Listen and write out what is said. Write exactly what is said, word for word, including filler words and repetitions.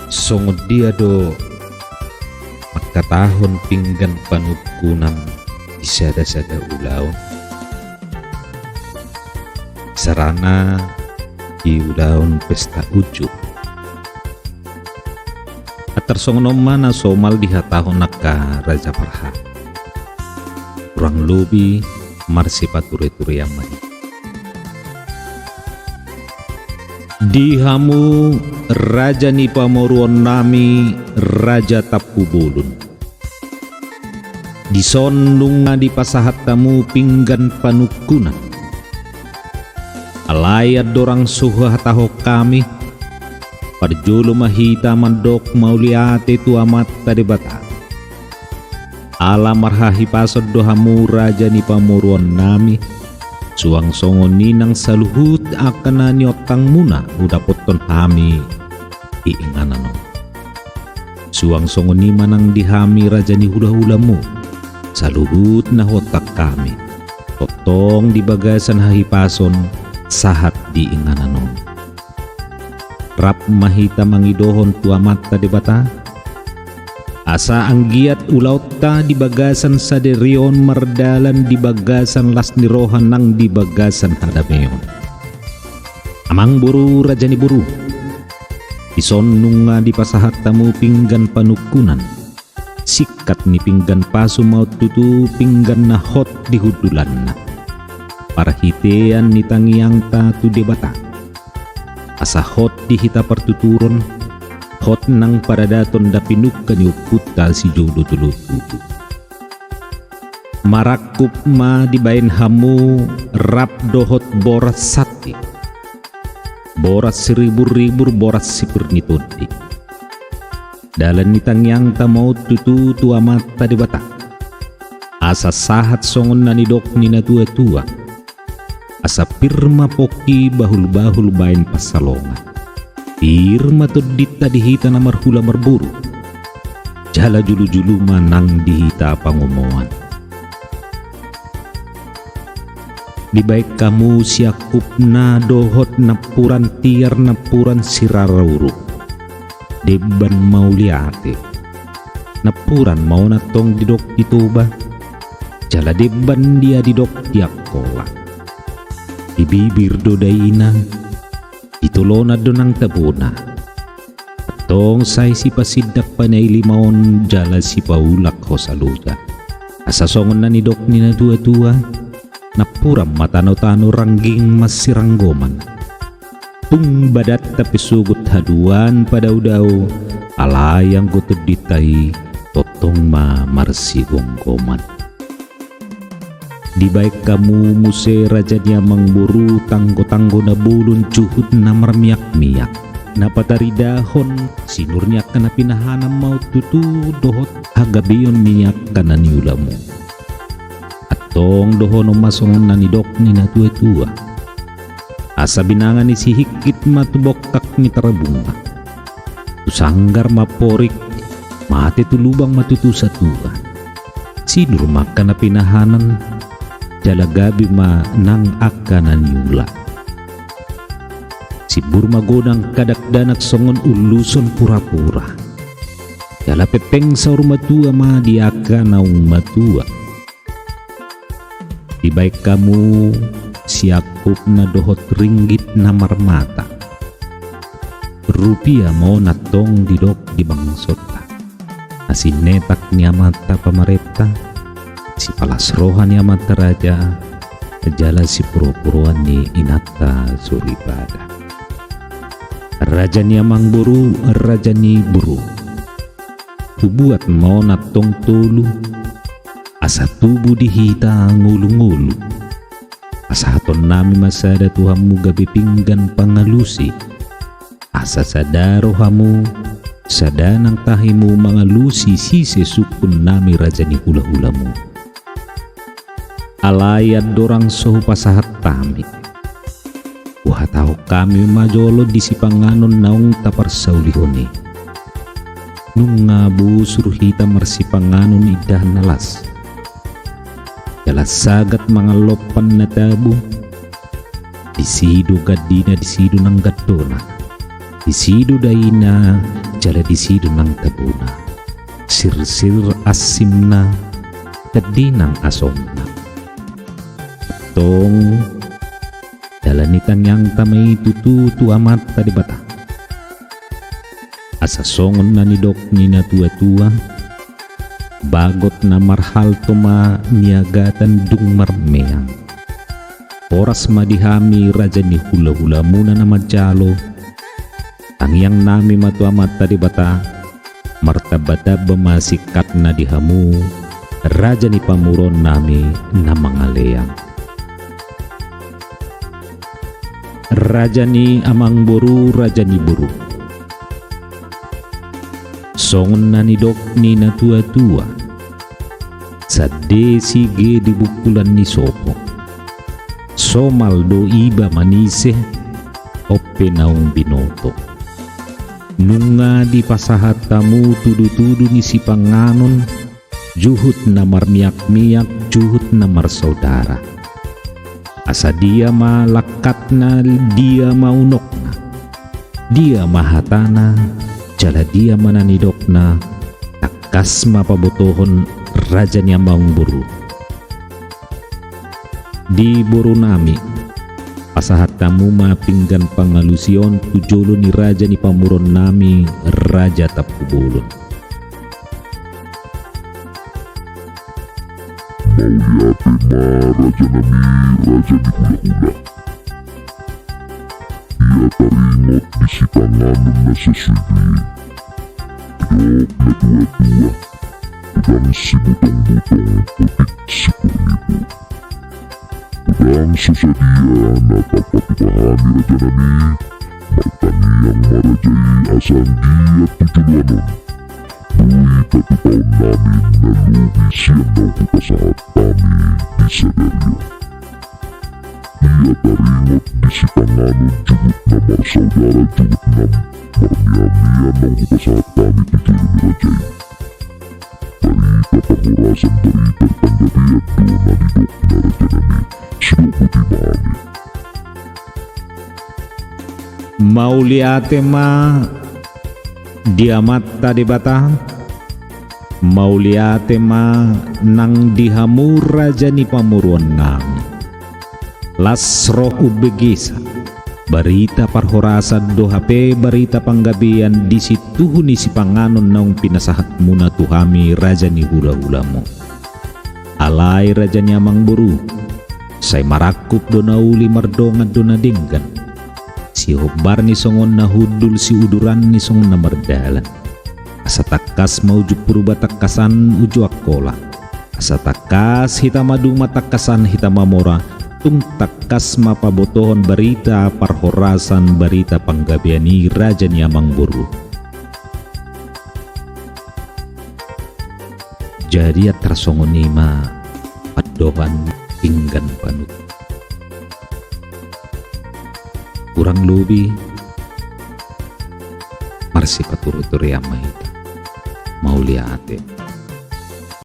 Songon dia do mangkatahon pinggan panungkunan di sada-sada ulaon? Sarana di ulaon pesta unjuk. Antar songon on ma na somal dihatahon angka raja parhata. Hurang lobi marsipature-turean ma hita. Di hamu raja ni pamoruonnami, Raja Tampubolon, dison nunga dipasahat hamu pinggan panungkunan. Alai andorang so huhatahon hami, parjolo ma hita mandok mauliate tu Amanta Debata. Ala marhahipason do hamu raja ni pamoruonnami, suang songon i nang saluhut angka na niontangmuna hudapothon hami di inganan on. Suang songon i ma nang di hami raja ni hula-hulamu, saluhut na huontang hami, tongtong di bagasan hahipason sahat di inganan on. Rap ma hita mangidohon tu Amanta Debata, asa anggiat ulaonta di bagasan sadari on mardalan di bagasan las ni roha nang di bagasan hadameon. Amangboru, raja ni boru, dison nunga dipasahat hamu pinggan panungkunan. Singkat ni pinggan pasu ma on tutu pinggan na hot di hundulanna, parhitean ni tangiangta tu Debata. Asa hot di hita partuturon, hot nang paradaton da pinungka ni ompunta sijolo-jolo tubu. Marangkup ma dibaen hamu rap dohot boras santi, boras siribur-ribur, boras sipir ni tondi. Dalan ni tangiangta ma on tutu tu Amanta Debata, asa sahat songon na nidok ni natua-tua, asa pir ma pongki bahul-bahul baen pansalongan. Pir ma tondinta di hita na marhula marboru, jala julu-julu ma nang di hita pangomoan. Dibaen hamu siangkupna dohot nampuran tiar, nampuran sirara uruk. Demban mauliate. Nampuran ma on antong didok di Toba, jala demban dia didok di Angkola. Di bibir do daina, di tolonan do nang tabona. Antong sai sipasindak panaili ma on jala sipaulak hosa loja. Asa songon na nidok ni natua-tua, nampuran ma tano-tano, rangging mansiranggoman. Tung badanta pe sogot haduan padao-dao, alai anggo tondinta i tongtong ma marsigomgoman. Dibaen hamu muse raja ni amangboru tanggo-tanggo na bolon, juhut na marmiak-miak, na pataridahon sinur ni angka na pinahanam ma on tutu dohot hagabeon ni angka na niulamu. Antong dohonon ma songon na nidok ni natua-tua. Asa binanga ni Sihingkit ma tu bongkak ni Tarbunga. Tu sanggar ma amporik, mate tu lubang ma tutu satua. Sinur ma angka na pinahanam, jala gabe ma nang angka na niula. Simbur ma godang, kadakdanak songon uluson pura-pura. Jala pengpeng saur matua ma di angka naung matua. Dibaen hamu siangkupna dohot ringgit na marmata. Rupia ma on antong didok di bangsonta. Na sinetak ni amanta pamarenta, sipalas roha ni amanta raja, jala sipuropuroan ni inanta soripada. Raja ni amangboru, raja ni boru. Hubuat ma on antong tolu, asa tubu di hita ngolu-ngolu. Pasahatonnami ma sada tu hamu gabe pinggan pangalusi. Asa sada rohamu, sada nang tahimu mangalusi sise sungkunnami raja ni hula-hulamu. Alai andorang so hupasahat hami, huhatahon hami ma jolo di sipanganon naung taparsaulihon i. Nunga bosur hita marsipanganon indahan na las. Jala sagat mangan lompan na tabo. Disi do gandina, disi do nang gandona. Disi do daina, jala disi do nang tabona. Sirsir ansimna, tandinang asomna. Tong, dalan ni tangiangta ma i tutu tu Amanta Debata. Asa songon na nidok ni natuatua, bagot na marhalto ma niagatan dung marmeang. Horas ma di hami raja ni hulahulamuna na manjalo, tangiangnami ma tu Amanta Debata, martambatamba ma singkatna di hamu, raja ni pamoruonnami na mangalean. Raja ni amangboru, raja ni boru. Songon na nidok ni natuatua, sande sige di bungkulan ni sopo. Somal do iba manise, on pe naung binoto. Nunga dipasahat hamu tudutudu ni sipanganon, juhut na marmiakmiak, juhut na marsaudara. Asa dia ma langkatna, dia ma unokna, dia ma hatana, jala dia ma na nidokna, tangkas ma pabotohon raja ni amangboru. Di borunami, pasahat hamu ma pinggan pangalusion tu jolo ni raja ni pamoruonnami, Raja Tampubolon. Mauliate ma rajanami, raja ni hulahula. Ia taringot di sipanganon na sasudi i, didok natuatua, godang sibotongbotong, otik sipornipur. Godang so sadia na tapatupa hami rajanami, martangiang ma raja i asa anggiat tu joloan on boi patupaonnami na lobi sian na hupasahat hami di sadari on. Ia taringot di sipanganon, juhut na marsaudara, juhut na marmiamia naung hupasahat hami tu jolo ni raja i. Barita parhorasan, barita panggabean do na nidokna rajanami. Sidok boti ma hami. Mauliate ma di Amanta Debata, mauliate ma nang di hamu raja ni pamoruonnami. Las roh umbegesa, barita parhorasan do hape barita panggabean di situhu ni sipanganon naung pinasahatmuna tu hami raja ni hulahulamu. Alai raja ni amangboru, sai marangkup do na uli, mardongan do na denggan. Sihombar ni songon na hundul, siuduran ni songon na mardalan. Asa tangkas ma uju Purba, tangkasan uju Angkola. Asa tangkas hita maduma, tangkasan hita mamora. Tung tangkas ma pabotohon barita parhorasan, barita panggabean i raja ni amangboru. Jadi antar songon i ma pandohan pinggan panutup. Kurang lobi marsipaturiturian ma hita. Mauliate.